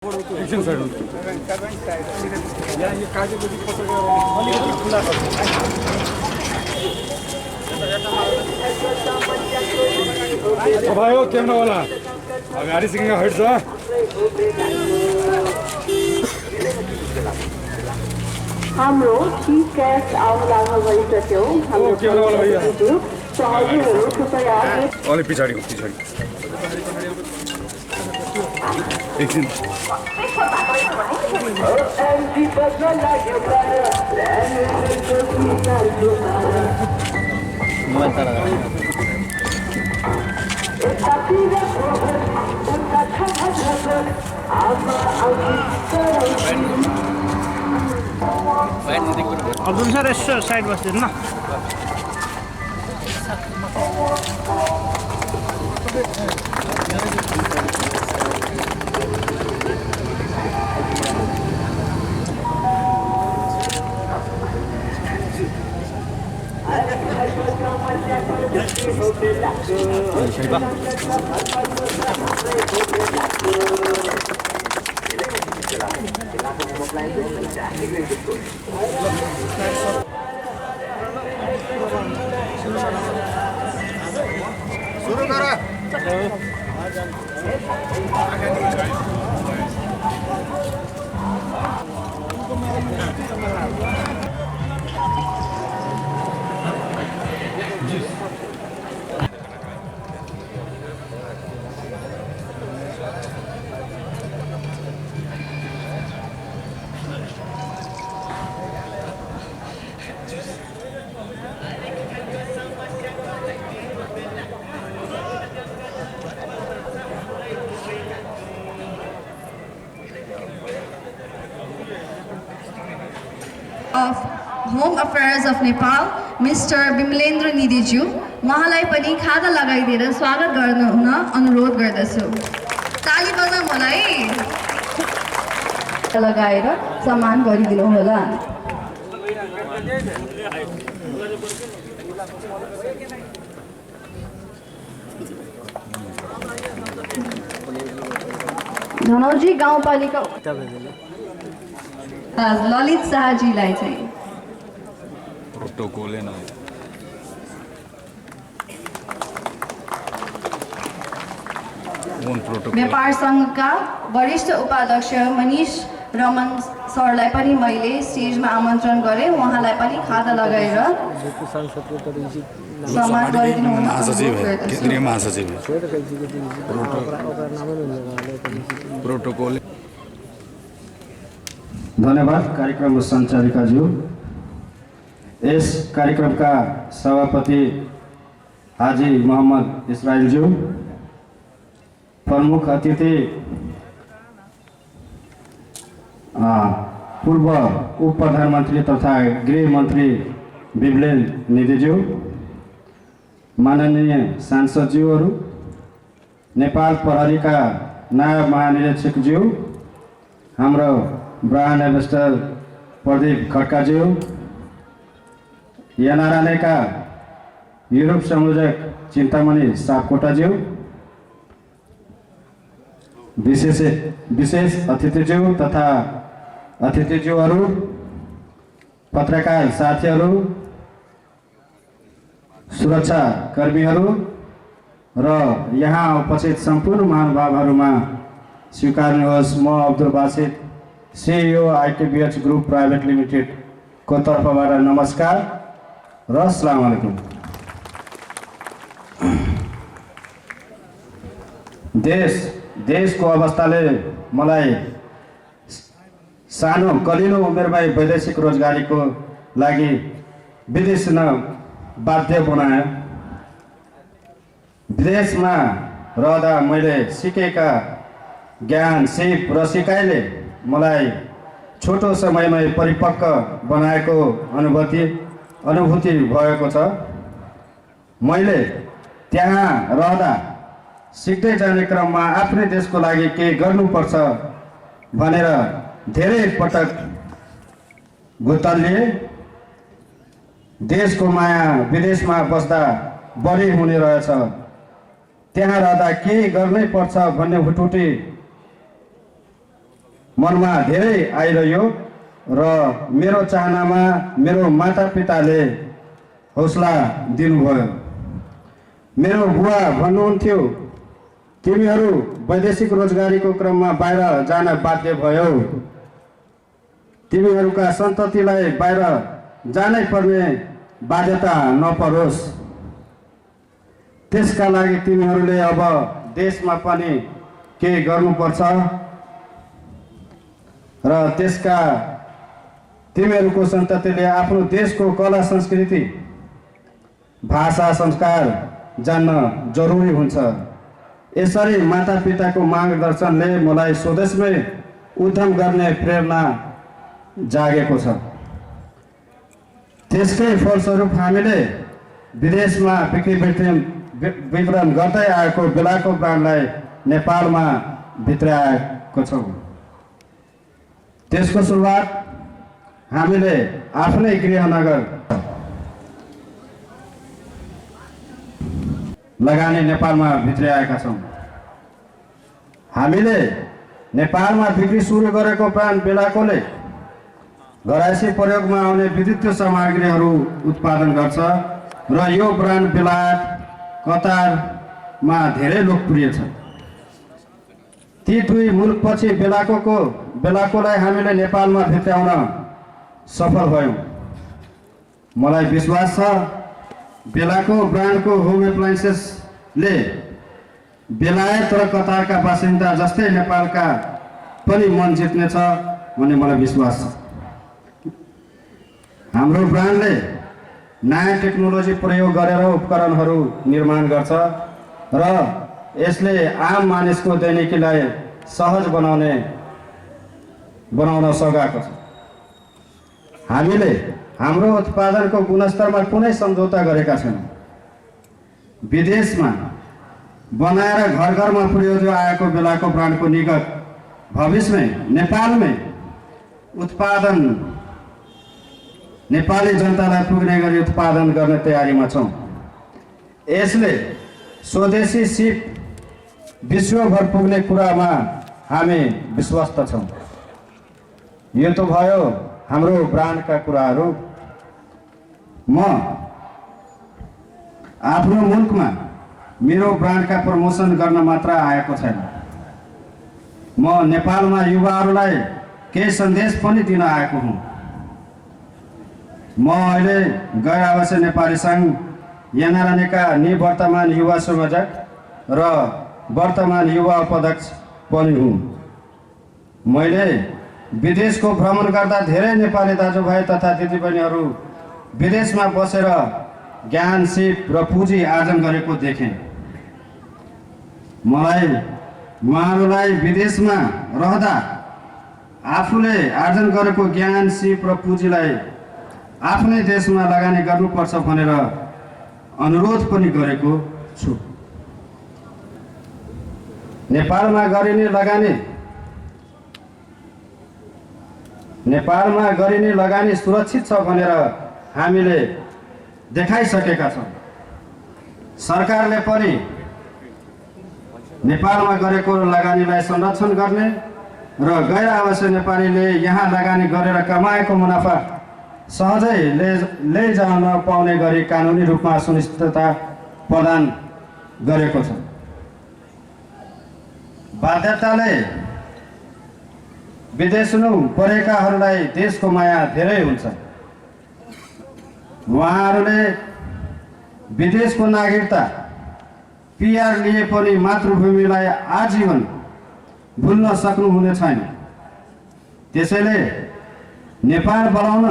Action side यहाँ ये काटेपछि पछाडि अलिकति खुला छ भाइ हो क्यामेरा वाला अगाडि सिक्न हट्छ हाम्रो चिफ गेस्ट आउन लाग्न गइसक्यो हाम्रो क्यामेरा वाला भैया सहयोगीहरू कृपया अलि पछाडि एकछिन अब्दुल सर यसो साइड बस्दिनु न सुरु गर of Home Affairs of Nepal, Mr. Bimlendra Nidiju, उहाँलाई पनि खादा लगाइदिएर स्वागत गर्न अनुरोध गर्दछु। ताली बजाउँ मलाई लगाएर सम्मान गरिदिनु होला। धनौजी गाउँपालिका ललित शाहजीलाई चाहिँ प्रोटोकल न व्यापार सङ्घका वरिष्ठ उपाध्यक्ष मनिष रमन सरलाई पनि मैले स्टेजमा आमन्त्रण गरेँ। उहाँलाई पनि खादा लगाएर सम्मान गरिदिनु प्रोटोकल। धन्यवाद कार्यक्रम सञ्चालिकाज्यू। यस कार्यक्रमका सभापति हाजी मोहम्मद इस्राइलज्यू, प्रमुख अतिथि पूर्व उप प्रधानमन्त्री तथा गृह मन्त्री बिमलेन निधिज्यू, माननीय सांसदज्यूहरू, नेपाल प्रहरीका नायब महानिरीक्षकज्यू, हाम्रो ब्रान्ड एम्बेसडर प्रदीप खड्काज्यू, एनआरएनएका युरोप संयोजक चिन्तामणि सापकोटाज्यू, विशेष अतिथिज्यू तथा अतिथिज्यूहरू, पत्रकार साथीहरू, सुरक्षा कर्मीहरू र यहाँ उपस्थित सम्पूर्ण महानुभावहरूमा स्वीकार्नुहोस् म Abdul Basit CEO ITBH group private limited को तर्फबाट नमस्कार र अस्सलाम वालेकुम। देशको अवस्थाले मलाई सानो कलिलो उमेरमै वैदेशिक रोजगारीको लागि विदेश न बाध्य बनायो। विदेशमा रहँदा मैले सिकेका ज्ञान सिप र सिकाइले मलाई छोटो समयमै परिपक्व बनाएको अनुभूति भएको छ। मैले त्यहाँ रहँदा सिक्दै जाने क्रममा आफ्नै देशको लागि के गर्नुपर्छ भनेर धेरै पटक गुत्तलिए। देशको माया विदेशमा बस्दा बढी हुने रहेछ। त्यहाँ रहँदा के गर्नै पर्छ भन्ने हुटुटी मनमा धेरै आइरह्यो र मेरो चाहनामा मेरो मातापिताले हौसला दिनुभयो। मेरो बुवा भन्नुहुन्थ्यो, तिमीहरू वैदेशिक रोजगारीको क्रममा बाहिर जान बाध्य भयो, तिमीहरूका सन्ततिलाई बाहिर जानै पर्ने बाध्यता नपरोस्, त्यसका लागि तिमीहरूले अब देशमा पनि केही गर्नुपर्छ र त्यसका तिमीहरूको सन्ततिले आफ्नो देशको कला संस्कृति भाषा संस्कार जान्न जरुरी हुन्छ। यसरी मातापिताको मार्गदर्शनले मलाई स्वदेशमै उद्यम गर्ने प्रेरणा जागेको छ। त्यसकै फलस्वरूप हामीले विदेशमा बिक्री वितरण गर्दै आएको बेलाको ब्रान्डलाई नेपालमा भित्राएको छौँ। त्यसको सुरुवात हामीले आफ्नै गृहनगर लगानी नेपालमा भित्राएका छौँ। हामीले नेपालमा बिक्री सुरु गरेको ब्रान्ड बेलाकोले घरायसी प्रयोगमा आउने विद्युतीय सामग्रीहरू उत्पादन गर्छ र यो ब्रान्ड बेलायत कतारमा धेरै लोकप्रिय छ। ती दुई मुलुकपछि बेलाकोलाई हामीले नेपालमा भित्राउन सफल भयौँ। मलाई विश्वास छ बेलाको ब्रान्डको होम एप्लायन्सेसले बेलायत र कतारका बासिन्दा जस्तै नेपालका पनि मन जित्नेछ भन्ने मलाई विश्वास छ। हाम्रो ब्रान्डले नयाँ टेक्नोलोजी प्रयोग गरेर उपकरणहरू निर्माण गर्छ र यसले आम मानिसको दैनिकीलाई सहज बनाउन सकेको छ। हामीले हाम्रो उत्पादनको गुणस्तरमा कुनै सम्झौता गरेका छैनौँ। विदेशमा बनाएर घर घरमा प्रयोग आएको बेलाको ब्रान्डको निकट भविष्यमै नेपालमै उत्पादन नेपाली जनतालाई पुग्ने गरी उत्पादन गर्ने तयारीमा छौँ। यसले स्वदेशी सिप विश्वभर पुग्ने कुरामा हामी विश्वस्त छौँ। यो त भयो हाम्रो ब्रान्डका कुराहरू। म आफ्नो मुलुकमा मेरो ब्रान्डका प्रमोसन गर्न मात्र आएको छैन। म नेपालमा युवाहरूलाई केही सन्देश पनि दिन आएको हुँ। म अहिले गैर आवासीय नेपाली सङ्घ एनआरएनएका निवर्तमान युवा संयोजक र वर्तमान युवा उपाध्यक्ष पनि हुँ। मैले विदेशको भ्रमण गर्दा धेरै नेपाली दाजुभाइ तथा दिदीबहिनीहरू विदेशमा बसेर ज्ञान सिप र पुँजी आर्जन गरेको देखेँ। मलाई उहाँहरूलाई विदेशमा रहँदा आफूले आर्जन गरेको ज्ञान सिप र पुँजीलाई आफ्नै देशमा लगानी गर्नुपर्छ भनेर अनुरोध पनि गरेको छु। नेपालमा गरिने लगानी सुरक्षित छ भनेर हामीले देखाइसकेका छौँ। सरकारले पनि नेपालमा गरेको लगानीलाई संरक्षण गर्ने र गैर आवासीय नेपालीले यहाँ लगानी गरेर कमाएको मुनाफा सहजै लैजान पाउने गरी कानुनी रूपमा सुनिश्चितता प्रदान गरेको छ। बाध्यताले विदेशनु परेकाहरूलाई देशको माया धेरै हुन्छ। उहाँहरूले विदेशको नागरिकता पिआर लिए पनि मातृभूमिलाई आजीवन भुल्न सक्नुहुने छैन। त्यसैले नेपाल बोलाउन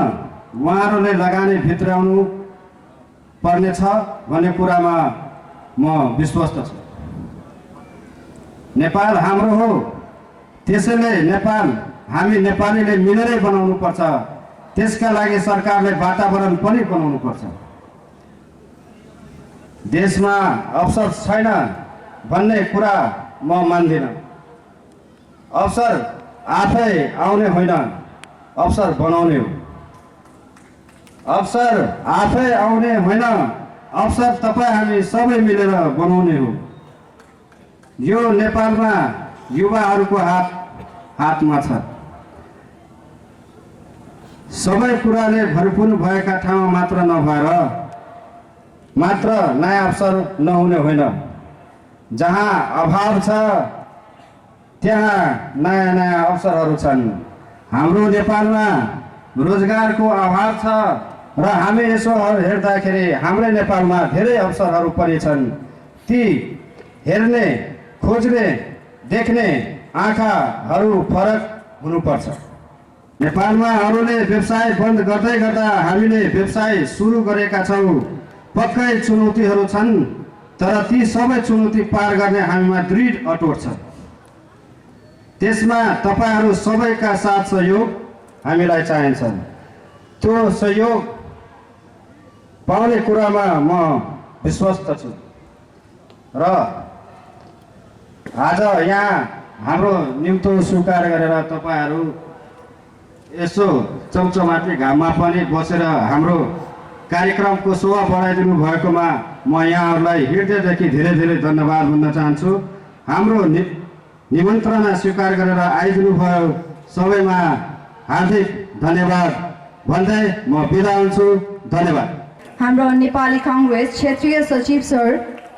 उहाँहरूले लगानी भित्राउनु पर्नेछ भन्ने कुरामा म विश्वस्त छु। नेपाल हाम्रो हो, त्यसैले नेपाल हामी नेपालीले मिलेरै बनाउनु पर्छ। त्यसका लागि सरकारले वातावरण पनि बनाउनु पर्छ। देशमा अवसर छैन भन्ने कुरा म मान्दिनँ। अवसर आफै आउने होइन, अवसर बनाउने हो। अवसर आफै आउने होइन, अवसर तपाईँ हामी सबै मिलेर बनाउने हो। यो नेपालमा युवाहरूको हातमा छ। सबै कुराले भरिपूर्ण भएका ठाउँमा मात्र नभएर मात्र नयाँ अवसर नहुने होइन, जहाँ अभाव छ त्यहाँ नयाँ नयाँ अवसरहरू छन्। हाम्रो नेपालमा रोजगारको अभाव छ र हामी यसो हेर्दाखेरि हाम्रै नेपालमा धेरै अवसरहरू पनि छन्। ती हेर्ने, खोज्ने, देख्ने आँखाहरू फरक हुनुपर्छ। नेपालमा अरूले व्यवसाय बन्द गर्दै गर्दा हामीले व्यवसाय सुरु गरेका छौँ। पक्कै चुनौतीहरू छन्, तर ती सबै चुनौती पार गर्ने हामीमा दृढ अटोट छ। त्यसमा तपाईहरू सबैका साथ सहयोग हामीलाई चाहिन्छ। त्यो सहयोग पाउने कुरामा म विश्वस्त छु र आज यहाँ हाम्रो निम्तो स्वीकार गरेर तपाईहरू यसो चौचमाटी घाममा पनि बसेर हाम्रो कार्यक्रमको शोभा बढाइदिनु भएकोमा म यहाँहरूलाई हृदयदेखि धेरै धेरै धन्यवाद भन्न चाहन्छु। हाम्रो निमन्त्रणा स्वीकार गरेर आइदिनु भयो सबैमा हार्दिक धन्यवाद भन्दै म बिदा हुन्छु। धन्यवाद। हाम्रो नेपाली काङ्ग्रेस क्षेत्रीय सचिव सर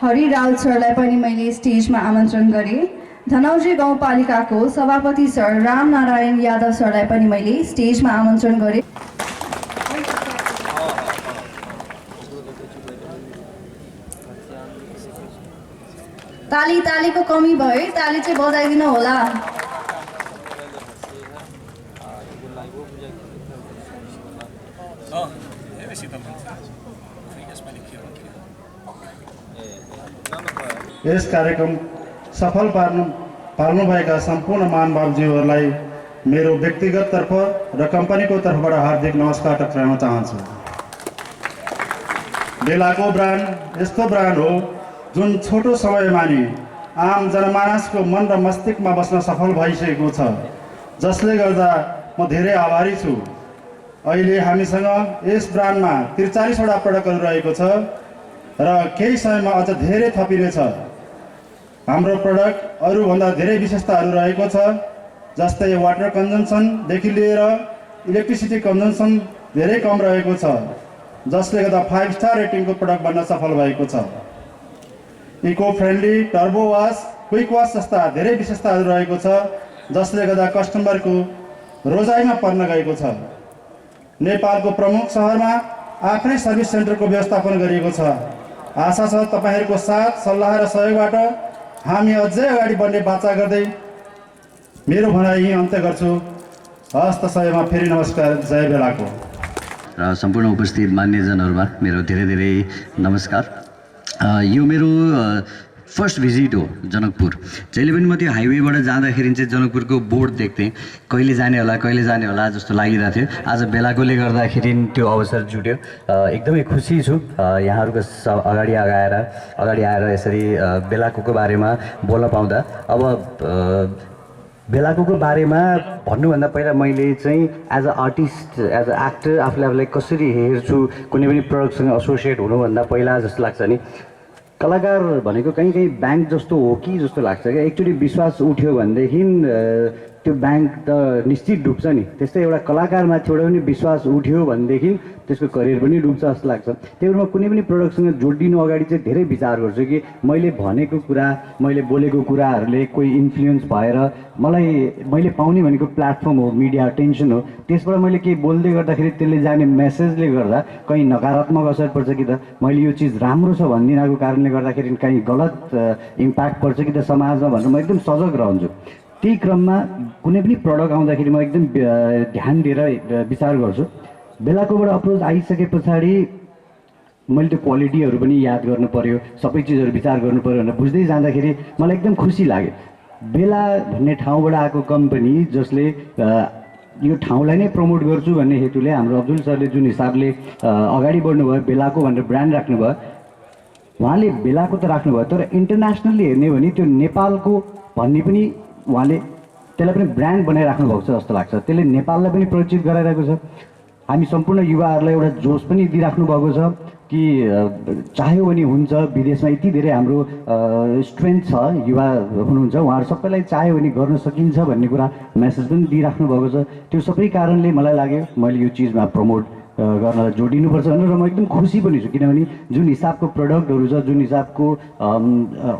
हरि राउत सरलाई पनि मैले स्टेजमा आमन्त्रण गरेँ। धनौजी गाउँपालिकाको सभापति सर रामनारायण यादव सरलाई पनि मैले स्टेजमा आमन्त्रण गरेँ। तालीको कमी भयो, ताली चाहिँ बजाइदिनु होला। यस कार्यक्रम सफल पार्नुभएका सम्पूर्ण महानुभावज्यूहरूलाई मेरो व्यक्तिगत तर्फ र कम्पनीको तर्फबाट हार्दिक नमस्कार टक्राउन चाहन्छु। बेलाको ब्रान्ड यस्तो ब्रान्ड हो जुन छोटो समयमा नि आम जनमानसको मन र मस्तिष्कमा बस्न सफल भइसकेको छ, जसले गर्दा म धेरै आभारी छु। अहिले हामीसँग यस ब्रान्डमा 43वटा प्रडक्टहरू रहेको छ र केही समयमा अझ धेरै थपिनेछ। हाम्रो प्रडक्ट अरूभन्दा धेरै विशेषताहरू रहेको छ, जस्तै वाटर कन्जम्सनदेखि लिएर इलेक्ट्रिसिटी कन्जम्सन धेरै कम रहेको छ, जसले गर्दा 5 स्टार रेटिङको प्रडक्ट बन्न सफल भएको छ। इको फ्रेन्डली, टर्बो वास, क्विक वास जस्ता धेरै विशेषताहरू रहेको छ, जसले गर्दा कस्टमरको रोजाइमा पर्न गएको छ। नेपालको प्रमुख सहरमा आफ्नै सर्भिस सेन्टरको व्यवस्थापन गरिएको छ। आशा छ तपाईहरूको साथ सल्लाह र सहयोगबाट हामी अझै अगाडि बढ्ने बाचा गर्दै मेरो भनाइ यही अन्त्य गर्छु। हस्त समयमा फेरि नमस्कार। जय बेलाको। र सम्पूर्ण उपस्थित मान्यजनहरूमा मेरो धेरै धेरै नमस्कार। यो मेरो फर्स्ट भिजिट हो जनकपुर। जहिले पनि म त्यो हाइवेबाट जाँदाखेरि चाहिँ जनकपुरको बोर्ड देख्थेँ, कहिले जाने होला जस्तो लागिरहेको थियो। आज बेलाकोले गर्दाखेरि त्यो अवसर जुट्यो। एकदमै खुसी छु यहाँहरूको अगाडि आएर यसरी बेलाकोको बारेमा बोल्न पाउँदा। अब बेलाकोको बारेमा भन्नुभन्दा पहिला मैले चाहिँ as a artist, as a actor आफूलाई कसरी हेर्छु, कुनै पनि प्रडक्टसँग एसोसिएट हुनुभन्दा पहिला जस्तो लाग्छ नि, कलाकार भनेको कहीँ ब्याङ्क जस्तो हो कि जस्तो लाग्छ क्या। एकचोटि विश्वास उठ्यो भनेदेखि त्यो ब्याङ्क त निश्चित डुब्छ नि, त्यस्तै एउटा कलाकारमाथि एउटा पनि विश्वास उठ्यो भनेदेखि त्यसको करियर पनि डुब्छ जस्तो लाग्छ। त्यही भएर म कुनै पनि प्रडक्टसँग जोडिनु अगाडि चाहिँ धेरै विचार गर्छु कि मैले भनेको कुरा, मैले बोलेको कुराहरूले कोही इन्फ्लुएन्स भएर मैले पाउने भनेको प्लेटफर्म हो, मिडिया अटेन्सन हो, त्यसबाट मैले केही बोल्दै गर्दाखेरि त्यसले जाने मेसेजले गर्दा कहीँ नकारात्मक असर पर्छ कि त मैले यो चिज राम्रो छ भनिदिनको कारणले गर्दाखेरि कहीँ गलत इम्प्याक्ट पर्छ कि त समाजमा भनेर म एकदम सजग रहन्छु। त्यही क्रममा कुनै पनि प्रडक्ट आउँदाखेरि म एकदम ध्यान दिएर विचार गर्छु। बेलाकोबाट अप्रोच आइसके पछाडि मैले त्यो क्वालिटीहरू पनि याद गर्नु पऱ्यो, सबै चिजहरू विचार गर्नु पऱ्यो भनेर बुझ्दै जाँदाखेरि मलाई एकदम खुसी लाग्यो। बेला भन्ने ठाउँबाट आएको कम्पनी जसले यो ठाउँलाई नै प्रमोट गर्छु भन्ने हेतुले हाम्रो अब्दुल सरले जुन हिसाबले अगाडि बढ्नुभयो, बेलाको भनेर ब्रान्ड राख्नुभयो, उहाँले बेलाको त राख्नुभयो, तर इन्टरनेसनल्ली हेर्ने भने त्यो नेपालको भन्ने पनि उहाँले त्यसलाई पनि ब्रान्ड बनाइराख्नु भएको छ जस्तो लाग्छ। त्यसले नेपाललाई पनि परिचित गराइरहेको छ। हामी सम्पूर्ण युवाहरूलाई एउटा जोस पनि दिइराख्नु भएको छ। कि चाह्यो भने हुन्छ। विदेशमा यति धेरै हाम्रो स्ट्रेन्थ छ, युवा हुनुहुन्छ, उहाँहरू सबैलाई चाह्यो भने गर्न सकिन्छ भन्ने कुरा मेसेज पनि दिइराख्नु भएको छ। त्यो सबै कारणले मलाई लाग्यो मैले यो चिजमा प्रमोट गर्न जोडिनुपर्छ भनेर। र म एकदम खुसी पनि छु, किनभने जुन हिसाबको प्रडक्टहरू छ, जुन हिसाबको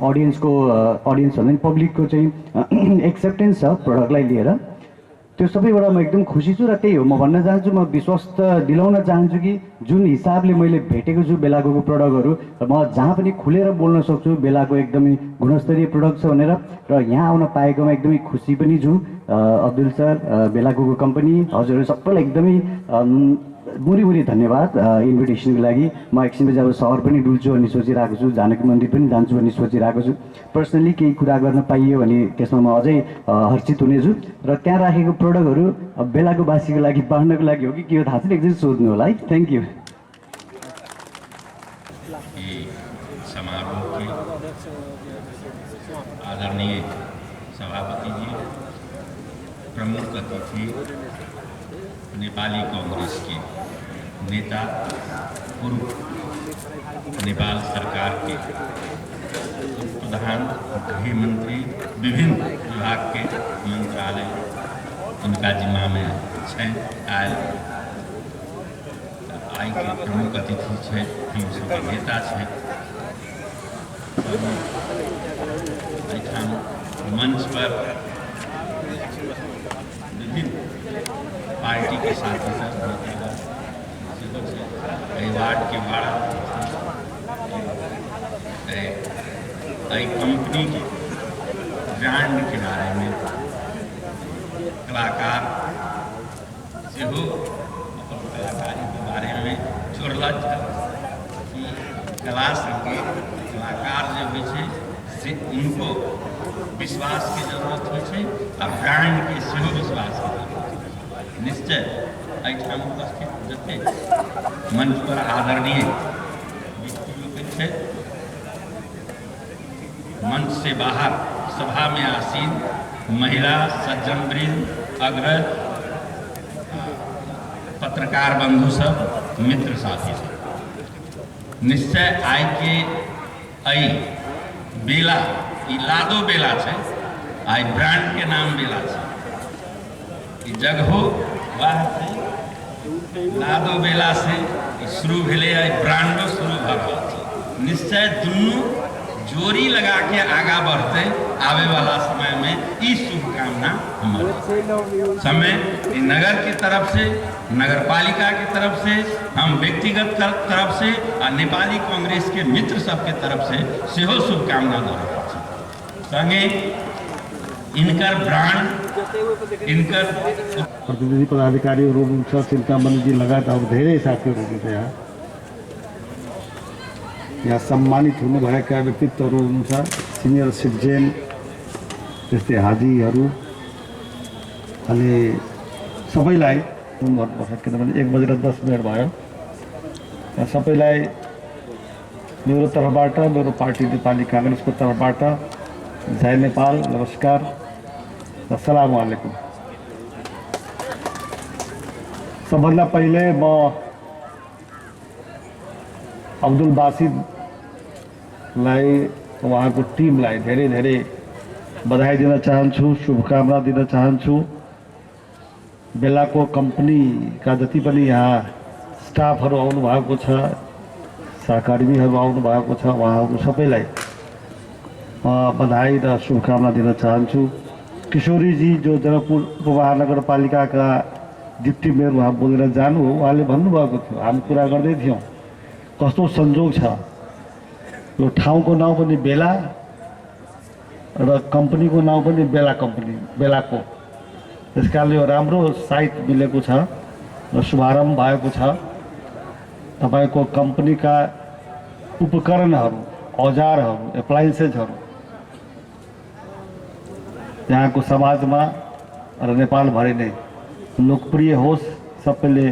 अडियन्स भन्दा पनि पब्लिकको चाहिँ एक्सेप्टेन्स छ प्रडक्टलाई लिएर, त्यो सबैबाट म एकदम खुसी छु। र त्यही हो म भन्न चाहन्छु, म विश्वस्त दिलाउन चाहन्छु कि जुन हिसाबले मैले भेटेको छु बेलाको प्रडक्टहरू, म जहाँ पनि खुलेर बोल्न सक्छु बेलाको एकदमै गुणस्तरीय प्रडक्ट छ भनेर। र यहाँ आउन पाएकोमा एकदमै खुसी पनि छु। अब्दुल सर, बेलाको कम्पनी, हजुरहरू सबैलाई एकदमै बुरी धन्यवाद इन्भिटेसनको लागि। म एकछिनपछि अब सहर पनि डुल्छु भन्ने सोचिरहेको छु, जानकी मन्दिर पनि जान्छु भन्ने सोचिरहेको छु। पर्सनली केही कुरा गर्न पाइयो भने त्यसमा म अझै हर्षित हुनेछु। र त्यहाँ राखेको प्रडक्टहरू बेलाको बासीको लागि बाँड्नको लागि हो कि के हो थाहा छैन, एकछिन सोध्नु होला है। Thank you. समारोह के आदरणीय सभापति जी, प्रमुख अतिथि, नेपाली कांग्रेस के नेता, पूर्व नेपाल सरकार के प्रधान, गृह मंत्री, विभिन्न विभाग के मंत्रालय उनका जिम्मा में आई के प्रमुख अतिथि है, हम सब नेता है। मंच पर विभिन्न पार्टी के साथी सब वार्ड के बाड़ा कंपनी के ब्रांड के बारे में कलाकार से हो कलाकारी के बारे में जोड़ल कि कला संगीत कलाकार जो हो से उनको विश्वास की जरूरत हो और ब्रांड के सेहो विश्वास की जरूरत निश्चय एठाम उपस्थित जते मंच पर आदरणीय व्यक्ति लोग है, मंच से बाहर सभा में आसीन महिला सज्जनवृंद, अग्रज, पत्रकार बंधु सब, मित्र साथी सब, निश्चय आय के आई बेला लादो बेला है, आई ब्रांड के नाम बेला है, जगहो वाह लादो बेला से शुरू भेले आई ब्रांडो शुरू भ रहल छै। निश्चय दुनू जोड़ी लगा के आगा बढ़ते आवे वाला समय में ई शुभकामना हमारे समय नगर की तरफ से, नगर पालिका की तरफ से, हम व्यक्तिगत तरफ से और नेपाली कांग्रेस के मित्र सब के तरफ से सेहो शुभकामना दे रहल छी। संगे इनकर ब्रांड, इनकर प्रतिनिधि पदाधिकारीहरू हुनुहुन्छ, चिन्तामणिजी लगायत अब धेरै साथीहरू हुनुहुन्छ। यहाँ सम्मानित हुनुभएका व्यक्तित्वहरू हुनुहुन्छ, सिनियर सिटिजन जस्तै हाजीहरू, अनि सबैलाई भन्नुपर्छ किनभने 1:10 भयो। सबैलाई मेरो तर्फबाट, मेरो पार्टी नेपाली कांग्रेसको तर्फबाट जय नेपाल, नमस्कार, अस्सलाम वालेकुम। सबभन्दा पहिले म अब्दुल बासिदलाई, उहाँको टिमलाई धेरै धेरै बधाई दिन चाहन्छु, शुभकामना दिन चाहन्छु। बेलाको कम्पनीका जति पनि यहाँ स्टाफहरू आउनु भएको छ, सहकर्मीहरू आउनु भएको छ, उहाँहरू सबैलाई बधाई र शुभकामना दिन चाहन्छु। किशोरीजी जो जनकपुर उपमहानगरपालिकाका डिप्टी मेयर उहाँ बोलेर जानु हो, उहाँले भन्नुभएको थियो, हामी कुरा गर्दै थियौँ कस्तो संजोग छ, यो ठाउँको नाउँ पनि बेला र कम्पनीको नाउँ पनि बेला कम्पनी, बेलाको। त्यस कारणले यो राम्रो साइट मिलेको छ र शुभारम्भ भएको छ। तपाईँको कम्पनीका उपकरणहरू, औजारहरू, एप्लायन्सेसहरू यहाँको समाजमा र नेपालभरि नै लोकप्रिय होस्, सबैले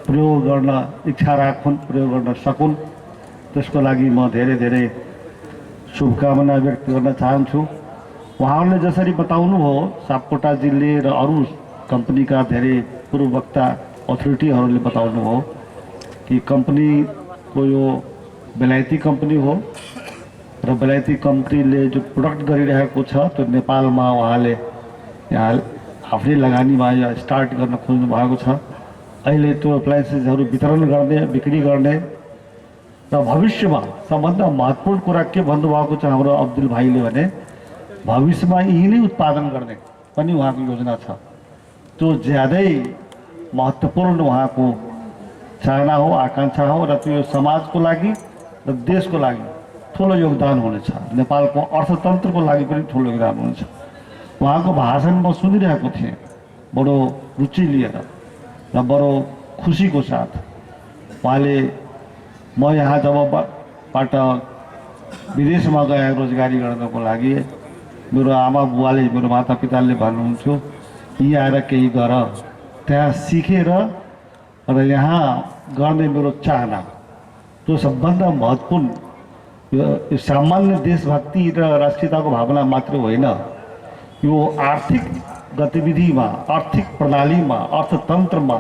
प्रयोग गर्न इच्छा राखुन्, प्रयोग गर्न सकुन्, त्यसको लागि म धेरै धेरै शुभकामना व्यक्त गर्न चाहन्छु। उहाँहरूले जसरी बताउनु भयो, सापकोटाजीले र अरू कम्पनीका धेरै पूर्ववक्ता अथोरिटीहरूले बताउनु भयो कि कम्पनी को यो बेलायती कम्पनी हो र बेलायती कम्पनीले जो प्रोडक्ट गरिरहेको छ त्यो नेपालमा उहाँले यहाँ आफ्नै लगानीमा स्टार्ट गर्न खोज्नु भएको छ। अहिले त्यो एप्लायन्सेसहरू वितरण गर्ने बिक्री गर्ने र भविष्यमा सबभन्दा महत्त्वपूर्ण कुरा के भन्नुभएको छ हाम्रो अब्दुल भाइले भने भविष्यमा यही नै उत्पादन गर्ने पनि उहाँको योजना छ। त्यो ज्यादै महत्त्वपूर्ण उहाँको चाहना हो, आकाङ्क्षा हो र त्यो समाजको लागि र देशको लागि ठुलो योगदान हुनेछ। नेपालको अर्थतन्त्रको लागि पनि ठुलो योगदान हुनेछ। उहाँको भाषण म सुनिरहेको थिएँ बडो रुचि लिएर र बडो खुसीको साथ। उहाँले म यहाँ जबबाट विदेशमा गए रोजगारी गर्नको लागि मेरो आमा बुवाले मेरो मातापिताले भन्नुहुन्थ्यो यहीँ आएर केही गर, त्यहाँ सिकेर र यहाँ गर्ने मेरो चाहना त्यो सबभन्दा महत्त्वपूर्ण। यो सामान्य देशभक्ति र राष्ट्रियताको भावना मात्र होइन, यो आर्थिक गतिविधिमा, आर्थिक प्रणालीमा, अर्थतन्त्रमा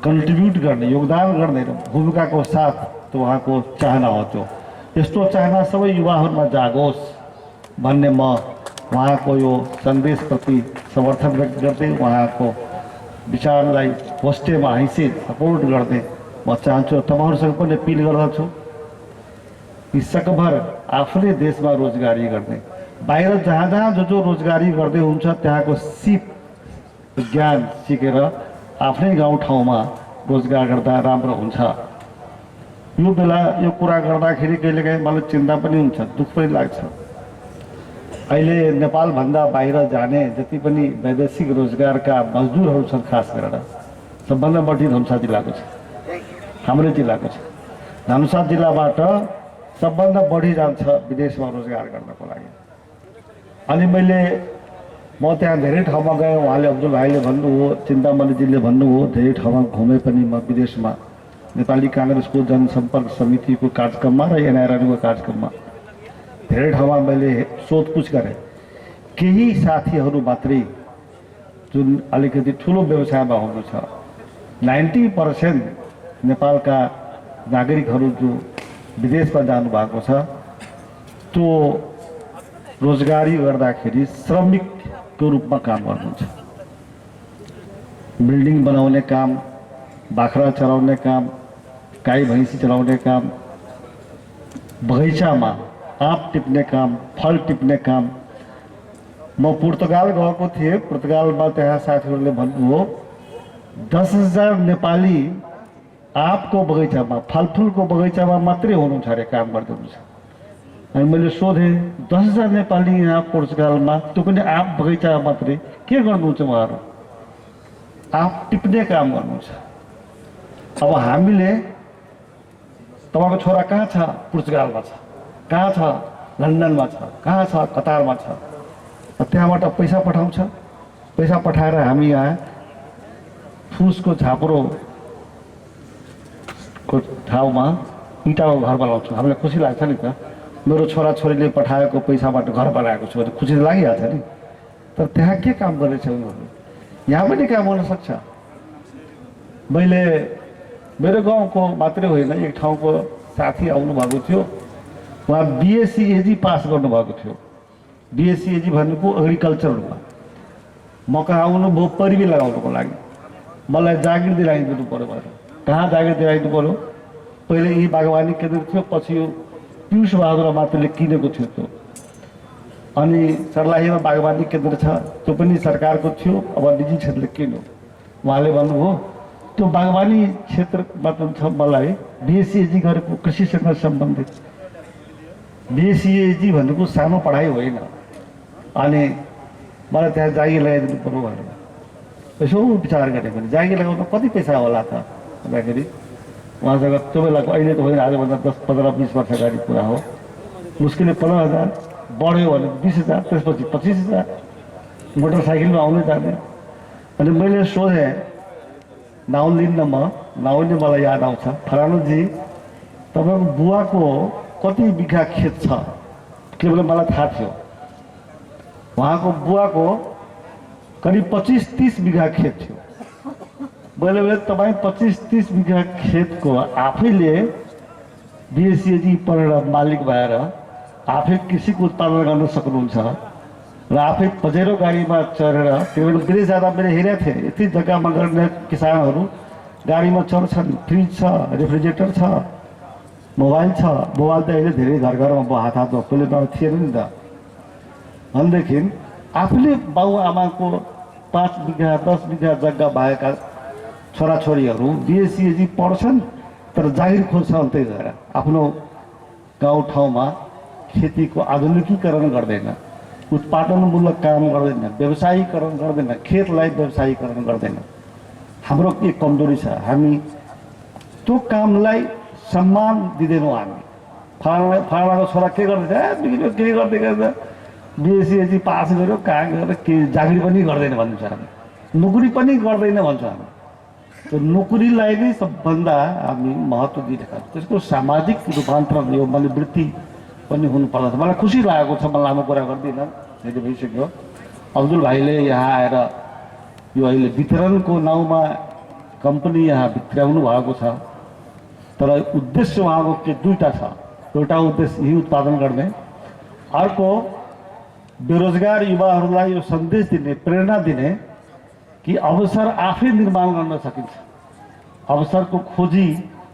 कन्ट्रिब्युट गर्ने, योगदान गर्ने भूमिकाको साथ त्यो उहाँको चाहना हो। त्यो यस्तो चाहना सबै युवाहरूमा जागोस् भन्ने म उहाँको यो सन्देशप्रति समर्थन व्यक्त गर्दै उहाँको विचारलाई होस्टेमा हैसियत सपोर्ट गर्दै म चाहन्छु। तपाईँहरूसँग पनि अपिल गर्दछु कि सकभर आफ्नै देशमा रोजगारी गर्ने, बाहिर जहाँ जहाँ जो रोजगारी गर्दै हुन्छ त्यहाँको सिप ज्ञान सिकेर आफ्नै गाउँठाउँमा रोजगार गर्दा राम्रो हुन्छ। यो बेला यो कुरा गर्दाखेरि कहिलेकाहीँ मलाई चिन्ता पनि हुन्छ, दुःख पनि लाग्छ। अहिले नेपालभन्दा बाहिर जाने जति पनि वैदेशिक रोजगारका मजदुरहरू छन्, खास गरेर सबभन्दा बढी धनुषा जिल्लाको छ, हाम्रै जिल्लाको छ। धनुषा जिल्लाबाट सबभन्दा बढी जान्छ विदेशमा रोजगार गर्नको लागि। अनि म त्यहाँ धेरै ठाउँमा गएँ। उहाँले अब्दुल भाइले भन्नुभयो, चिन्तामणिजीले भन्नुभयो धेरै ठाउँमा घुमे पनि म विदेशमा नेपाली काङ्ग्रेसको जनसम्पर्क समितिको कार्यक्रममा र एनआरएनको कार्यक्रममा धेरै ठाउँमा मैले सोधपुछ गरेँ। केही साथीहरू मात्रै जुन अलिकति ठुलो व्यवसायमा हुनुहुन्छ, 90% नेपालका नागरिकहरू जो विदेशमा जानुभएको छ त्यो रोजगारी गर्दाखेरि श्रमिकको रूपमा काम गर्नुहुन्छ। बिल्डिङ बनाउने काम, बाख्रा चराउने काम, गाई भैँसी चलाउने काम, बगैँचामा आँप टिप्ने काम, फल टिप्ने काम। म पुर्तगाल गएको थिएँ। पुर्तगालमा त्यहाँ साथीहरूले भन्नुभयो 10,000 नेपाली आँपको बगैँचामा, फलफुलको बगैँचामा मात्रै हुनुहुन्छ अरे, काम गर्दै हुनुहुन्छ। अनि मैले सोधेँ 10,000 नेपाली यहाँ पुर्तगालमा, त्यो पनि आँप बगैँचामा मात्रै के गर्नुहुन्छ उहाँहरू? आँप टिप्ने काम गर्नुहुन्छ। अब हामीले तपाईँको छोरा कहाँ छ? पुर्तगालमा छ, कहाँ छ? लन्डनमा छ, कहाँ छ? कतारमा छ। त्यहाँबाट पैसा पठाउँछ, पैसा पठाएर हामी यहाँ फुसको झाँक्रोको ठाउँमा इँटाको घर बनाउँछौँ। हामीलाई खुसी लाग्छ नि त, मेरो छोराछोरीले पठाएको पैसाबाट घर बनाएको छु भने खुसी लागिहाल्छ नि। तर त्यहाँ के काम गर्दैछ उनीहरूले? यहाँ पनि काम गर्न सक्छ। मैले मेरो गाउँको मात्रै होइन, एक ठाउँको साथी आउनुभएको थियो, उहाँ बिएससी पास गर्नुभएको थियो। बिएससी भनेको एग्रिकल्चरमा। म कहाँ आउनुभयो परिबी लगाउनुको लागि। मलाई जागिर दिलाइदिनु पऱ्यो भनेर। कहाँ जागिर दिलाइदिनु पऱ्यो? पहिले यही बागवानी केन्द्र थियो, पछि यो पियुष बहादुर मात्रले किनेको थियो त्यो। अनि सर्लाहीमा बागवानी केन्द्र छ, त्यो पनि सरकारको थियो, अब निजी क्षेत्रले किन्यो। उहाँले भन्नुभयो त्यो बागवानी क्षेत्रमा छ मलाई बिएससी गरेको कृषिसँग सम्बन्धित। बिएससी भनेको सानो पढाइ होइन। अनि मलाई त्यहाँ जागिर लगाइदिनु पर्यो भनेर यसो विचार गरेँ भने जागिर लगाउन कति पैसा होला त भन्दाखेरि उहाँसँग त्यो बेलाको, अहिले त होइन, आजभन्दा 10, 15, 20 वर्ष अगाडि कुरा हो, मुस्किलले 15,000, बढ्यो भने 20,000, त्यसपछि 25,000 मोटरसाइकलमा आउनु जाने। अनि मैले सोधेँ, नाउँ लिन्न म, नाउँ नै मलाई याद आउँछ, फलानुजी तपाईँको बुवाको कति बिघा खेत छ? किनभने मलाई थाहा थियो उहाँको बुवाको करिब 25-30 बिघा खेत थियो। मैले तपाईँ 25-30 बिघा खेतको आफैले बिएससिएजी पढेर मालिक भएर आफै कृषिको उत्पादन गर्न सक्नुहुन्छ र आफै पजेरो गाडीमा चढेर त्यो बेला विदेश जाँदा मैले हेरेको थिएँ यति जग्गामा गर्ने किसानहरू गाडीमा चढ्छन्, फ्रिज छ, रेफ्रिजरेटर छ, मोबाइल छ। मोबाइल त अहिले धेरै घर घरमा अब हात हातमा पहिला थिएन नि त। भनेदेखि आफूले बाबुआमाको 5 बिघा 10 बिघा जग्गा भएका छोराछोरीहरू बिएससिएजी पढ्छन् तर जागिर खोज्छ अन्तै गएर आफ्नो गाउँठाउँमा खेतीको आधुनिकीकरण गर्दैन, उत्पादनमूलक काम गर्दैन, व्यवसायीकरण गर्दैन, खेतलाई व्यवसायीकरण गर्दैन। हाम्रो के कमजोरी छ, हामी त्यो कामलाई सम्मान दिँदैनौँ। हामी फलानाको छोरा के गर्दैछ, बिग्रियो के गर्दै गर्दा बिएससिएजी पास गर्यो, कहाँ गएर के जागिर पनि गर्दैन भन्छ हामी, नोकरी पनि गर्दैन भन्छ हामी। त्यो नोकरीलाई नै सबभन्दा हामी महत्त्व दिइरहेका छौँ। त्यसको सामाजिक रूपान्तरण यो मनोवृत्ति पनि हुनुपर्दछ। मलाई खुसी लागेको छ, म लामो कुरा गर्दिनँ, धेरै भइसक्यो। अब्दुल भाइले यहाँ आएर यो अहिले वितरणको नाउँमा कम्पनी यहाँ भित्राउनु भएको छ, तर उद्देश्य उहाँको के दुईवटा छ। एउटा उद्देश्य यही उत्पादन गर्ने, अर्को बेरोजगार युवाहरूलाई यो सन्देश दिने, प्रेरणा दिने कि अवसर आफै निर्माण गर्न सकिन्छ। अवसरको खोजी,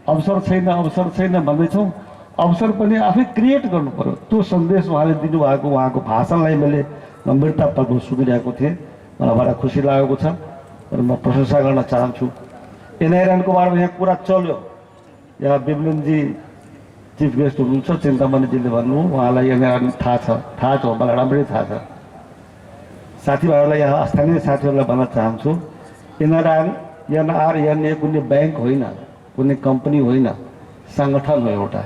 अवसर छैन भन्दैछौँ, अवसर पनि आफै क्रिएट गर्नु पर्यो। त्यो सन्देश उहाँले दिनुभएको उहाँको भाषणलाई मैले गम्भीरतापूर्वक सुनिरहेको थिएँ, मलाई बडा खुसी लागेको छ र म प्रशंसा गर्न चाहन्छु। एनआइआरएनको बारेमा यहाँ कुरा चल्यो, यहाँ विमलजी चिफ गेस्ट हुनुहुन्छ, चिन्तामणिजीले भन्नु, उहाँलाई एनआइआरएन थाहा छ, मलाई राम्रै थाहा छ। साथीभाइहरूलाई यहाँ स्थानीय साथीहरूलाई भन्न चाहन्छु, एनआरएनए कुनै ब्याङ्क होइन, कुनै कम्पनी होइन, सङ्गठन हो एउटा।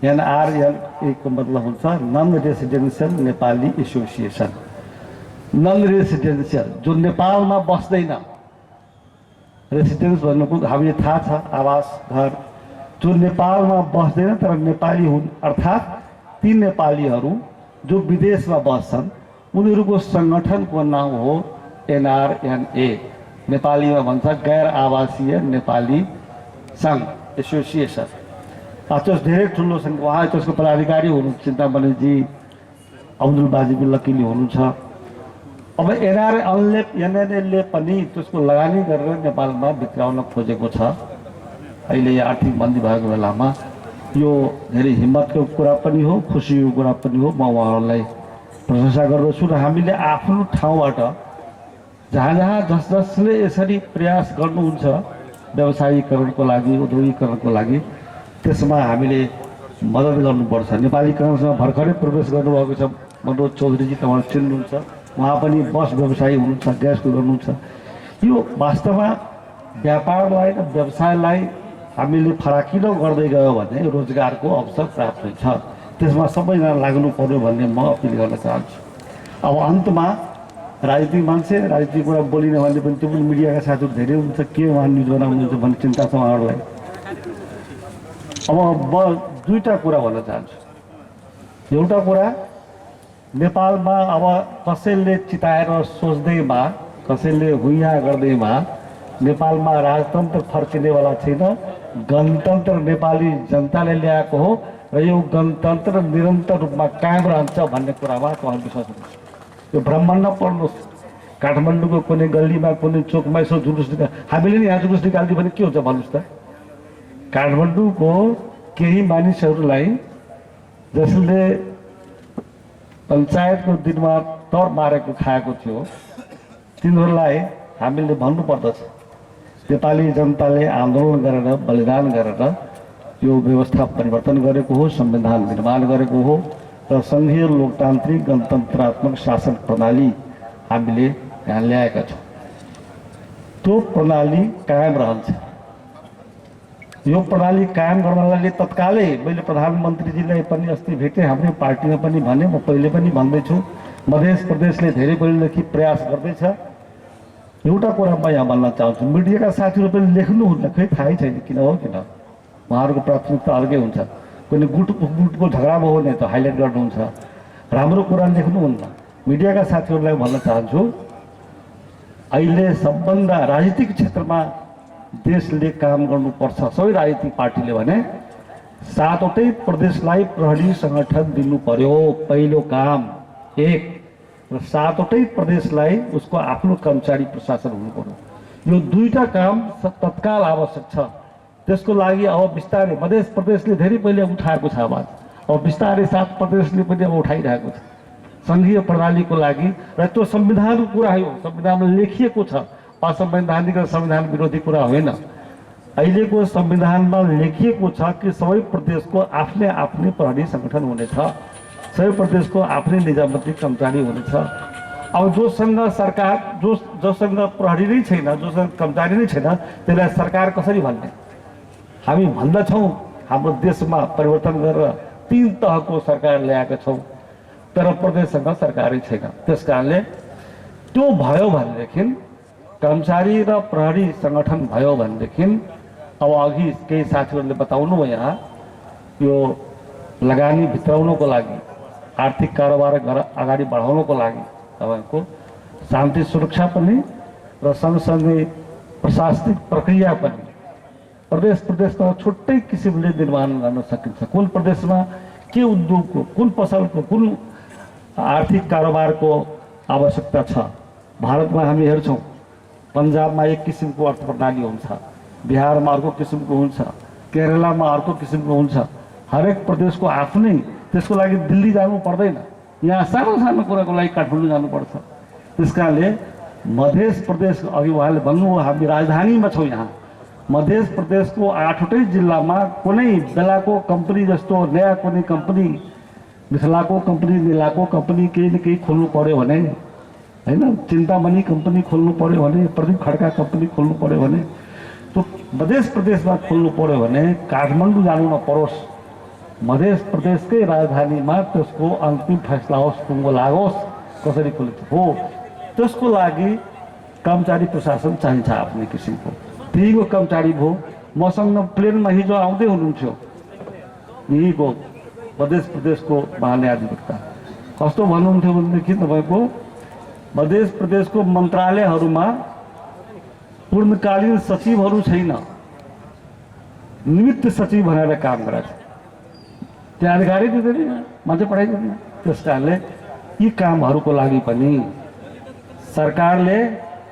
एनआरएनएको मतलब हुन्छ non residential Nepali association. Non residential जो नेपालमा बस्दैन, रेसिडेन्स भन्नुको हामीले थाहा छ आवास घर, जो नेपालमा बस्दैन तर नेपाली हुन्, अर्थात् ती नेपालीहरू जो विदेशमा बस्छन् उनीहरूको सङ्गठनको नाम हो एनआरएनए। नेपालीमा भन्छ गैर आवासीय नेपाली सङ्घ एसोसिएसन। त्यो धेरै ठुलो सङ्घ, उहाँ त्यसको पदाधिकारी हुनुहुन्छ चिन्तामणिजी, अब्दुल बाजी लकिली हुनुहुन्छ। अब एनआरएनएले पनि त्यसको लगानी गरेर नेपालमा भित्राउन खोजेको छ। अहिले यहाँ आर्थिक मन्दी भएको बेलामा यो धेरै हिम्मतको कुरा पनि हो, खुसीको कुरा पनि हो। म उहाँहरूलाई प्रशंसा गर्दछु र हामीले आफ्नो ठाउँबाट जहाँ जसले यसरी प्रयास गर्नुहुन्छ व्यवसायीकरणको लागि, उद्योगीकरणको लागि, त्यसमा हामीले मद्दत गर्नुपर्छ। नेपालीकरणसँग भर्खरै प्रवेश गर्नुभएको छ मनोज चौधरीजी, तपाईँहरू चिन्नुहुन्छ, उहाँ पनि बस व्यवसायी हुनुहुन्छ, ग्यासको गर्नुहुन्छ। यो वास्तवमा व्यापारलाई र व्यवसायलाई हामीले फराकिलो गर्दै गयो भने रोजगारको अवसर प्राप्त हुन्छ। त्यसमा सबैजना लाग्नु पर्यो भन्ने म अपिल गर्न चाहन्छु। अब अन्तमा राजनीतिक मान्छे, राजनीतिक कुरा बोलिन भने पनि त्यो पनि मिडियाका साथीहरू धेरै हुन्छ, के उहाँ न्युज बनाउनुहुन्छ भन्ने चिन्ता छ उहाँहरूलाई। अब म दुईवटा कुरा भन्न चाहन्छु। एउटा कुरा, नेपालमा अब कसैले चिताएर सोच्दैमा, कसैले हुइया गर्दैमा नेपालमा राजतन्त्र फर्किनेवाला छैन। गणतन्त्र नेपाली जनताले ल्याएको हो र यो गणतन्त्र निरन्तर रूपमा कायम रहन्छ भन्ने कुरामा तपाईँ विश्वास गर्नुहोस्। यो ब्रह्माण्ड पढ्नुहोस्, काठमाडौँको कुनै गल्लीमा कुनै चोकमा यसो जुलुस हामीले नि यहाँ जुलुस निकाल्दियो भने के हुन्छ भन्नुहोस् त। काठमाडौँको केही मानिसहरूलाई जसले पञ्चायतको दिनमा तर मारेको खाएको थियो, तिनीहरूलाई हामीले भन्नुपर्दछ नेपाली जनताले आन्दोलन गरेर, बलिदान गरेर यो व्यवस्था परिवर्तन गरेको हो, संविधान निर्माण गरेको हो र सङ्घीय लोकतान्त्रिक गणतन्त्रात्मक शासन प्रणाली हामीले यहाँ ल्याएका छौँ। त्यो प्रणाली कायम रहन्छ। यो प्रणाली कायम गर्नलाई तत्कालै मैले प्रधानमन्त्रीजीलाई पनि अस्ति भेटेँ, हाम्रै पार्टीमा पनि भने, म पहिले पनि भन्दैछु, मध्य प्रदेशले धेरै पहिलेदेखि प्रयास गर्दैछ। एउटा कुरा म यहाँ भन्न चाहन्छु, मिडियाका साथीहरू पनि लेख्नुहुन्न, खै थाहै छैन किन हो किन, उहाँहरूको प्राथमिकता अर्कै हुन्छ। कुनै गुटको झगडा भयो भने त हाइलाइट गर्नुहुन्छ, राम्रो कुरा लेख्नुहुन्न। मिडियाका साथीहरूलाई भन्न चाहन्छु, अहिले सबभन्दा राजनीतिक क्षेत्रमा देशले काम गर्नुपर्छ सबै राजनीतिक पार्टीले भने 7वटै प्रदेशलाई प्रहरी संगठन दिनु पर्यो पहिलो काम एक, र 7वटै प्रदेशलाई उसको आफ्नो कर्मचारी प्रशासन हुनु पर्यो। यो दुईटा काम तत्काल आवश्यक छ। त्यसको लागि अब बिस्तारै मध्य प्रदेशले धेरै पहिले उठाएको छ आवाज, अब बिस्तारै 7 प्रदेशले पनि अब उठाइरहेको छ सङ्घीय प्रणालीको लागि, र त्यो संविधानको कुरा हो, संविधानमा लेखिएको छ, असंवैधानिक र संविधान विरोधी कुरा होइन। अहिलेको संविधानमा लेखिएको छ कि सबै प्रदेशको आफ्नै आफ्नै प्रहरी संगठन हुनेछ, सबै प्रदेशको आफ्नै निजामती कर्मचारी हुनेछ। अब जोसँग सरकार जोसँग प्रहरी नै छैन, जोसँग कर्मचारी नै छैन, त्यसलाई सरकार कसरी भन्ने? हामी भन्दछौँ हाम्रो देशमा परिवर्तन गरेर 3 तहको सरकार ल्याएका छौँ, तर प्रदेशसँग सरकारै छैन। त्यस कारणले त्यो भयो भनेदेखि, कर्मचारी र प्रहरी संगठन भयो भनेदेखि, अब अघि केही साथीहरूले बताउनु भयो यहाँ, यो लगानी भित्राउनको लागि, आर्थिक कारोबार अगाडि बढाउनको लागि तपाईँको शान्ति सुरक्षा पनि र सँगसँगै प्रशासनिक प्रक्रिया पनि प्रदेशमा छुट्टै किसिमले निर्माण गर्न सकिन्छ। कुन प्रदेशमा के उद्योगको, कुन पसलको, कुन आर्थिक कारोबारको आवश्यकता छ। भारतमा हामी हेर्छौँ पन्जाबमा एक किसिमको अर्थ प्रणाली हुन्छ, बिहारमा अर्को किसिमको हुन्छ, केरलामा अर्को किसिमको हुन्छ। हरेक प्रदेशको आफ्नै, त्यसको लागि दिल्ली जानु पर्दैन, यहाँ सानो सानो कुराको लागि काठमाडौँ जानुपर्छ। त्यस कारणले मध्य प्रदेश, अघि उहाँले भन्नुभयो हामी राजधानीमा छौँ, यहाँ मध्य प्रदेशको 8वटै जिल्लामा कुनै बेलाको कम्पनी जस्तो नयाँ कुनै कम्पनी, मिथिलाको कम्पनी, नीलाको कम्पनी केही न केही खोल्नु पर्यो भने होइन, चिन्तामणि कम्पनी खोल्नु पर्यो भने, प्रदीप खड्का कम्पनी खोल्नु पर्यो भने, त्यो मध्य प्रदेशमा खोल्नु पर्यो भने काठमाडौँ जानु नपरोस्, मध्य प्रदेशकै राजधानीमा त्यसको अन्तिम फैसला होस्, टुङ्गो लागोस्, कसरी खोल्छ हो। त्यसको लागि कर्मचारी प्रशासन चाहिन्छ आफ्नै किसिमको। त्यहीको कर्मचारी भयो। मसँग प्लेनमा हिजो आउँदै हुनुहुन्थ्यो यहीँको मध्य प्रदेशको महान्यायाधिवक्ता, कस्तो भन्नुहुन्थ्यो भनेदेखि तपाईँको मध्य प्रदेशको मन्त्रालयहरूमा पूर्णकालीन सचिवहरू छैन, निमित्त सचिव भनेर काम गरेछ, त्यहाँ अधिकारी दिँदैन, मान्छे पठाइदिँदैन। त्यस कारणले यी कामहरूको लागि पनि सरकारले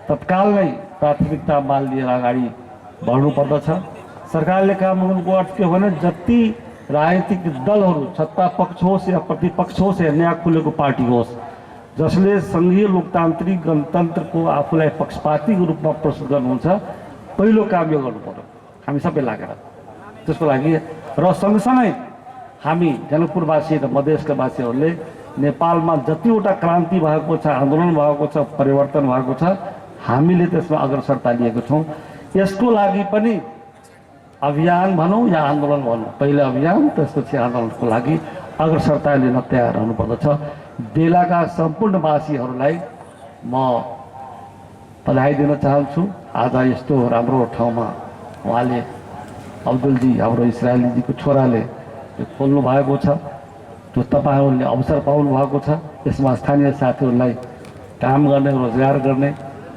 तत्काल नै प्राथमिकतामा लिएर अगाडि बढ्नुपर्दछ। सरकारले काम गर्नुको अर्थ के हो भने जति राजनीतिक दलहरू सत्ता पक्ष होस् या प्रतिपक्ष होस् या नयाँ खुलेको पार्टी होस्, जसले सङ्घीय लोकतान्त्रिक गणतन्त्रको आफूलाई पक्षपातीको रूपमा प्रस्तुत गर्नुहुन्छ, पहिलो काम यो गर्नु पर्यो हामी सबै लागेर। त्यसको लागि र सँगसँगै हामी जनकपुरवासी र मधेसका वासीहरूले नेपालमा जतिवटा क्रान्ति भएको छ, आन्दोलन भएको छ, परिवर्तन भएको छ, हामीले त्यसमा अग्रसरता लिएको छौँ। यसको लागि पनि अभियान भनौँ या आन्दोलन भनौँ, पहिले अभियान त्यसपछि आन्दोलनको लागि अग्रसरता लिन तयार हुनुपर्दछ। बेलाका सम्पूर्ण वासीहरूलाई म बधाई दिन चाहन्छु। आज यस्तो राम्रो ठाउँमा उहाँले अब्दुलजी, हाम्रो इसरायलीजीको छोराले खोल्नु भएको छ, त्यो तपाईँहरूले अवसर पाउनु भएको छ। यसमा स्थानीय साथीहरूलाई काम गर्ने, रोजगार गर्ने,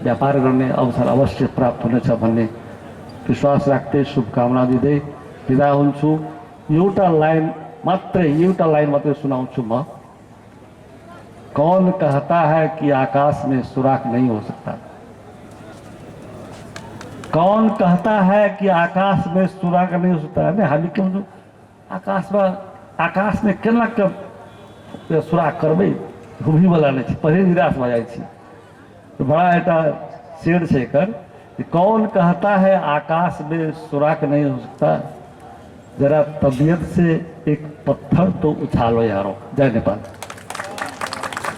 व्यापार गर्ने अवसर अवश्य प्राप्त हुनेछ भन्ने विश्वास राख्दै शुभकामना दिँदै बिदा हुन्छु। एउटा लाइन मात्रै सुनाउँछु म। कौन कहता है कि आकाश में सुराख नहीं हो सकता? कौन कहता है कि आकाश में सुराख नहीं हो सकता? हामी के भन्छौँ आकाश में केना सुराख करबै, हुबीवाला नै छ, पहिले निराश भऽ जाइ छी। बड़ा एउटा शेर छै एकर, कौन कहता है आकाश में सुराख नहीं हो सकता, जरा तबीयत से एक पत्थर तो उछालो यारो। जय नेपाल।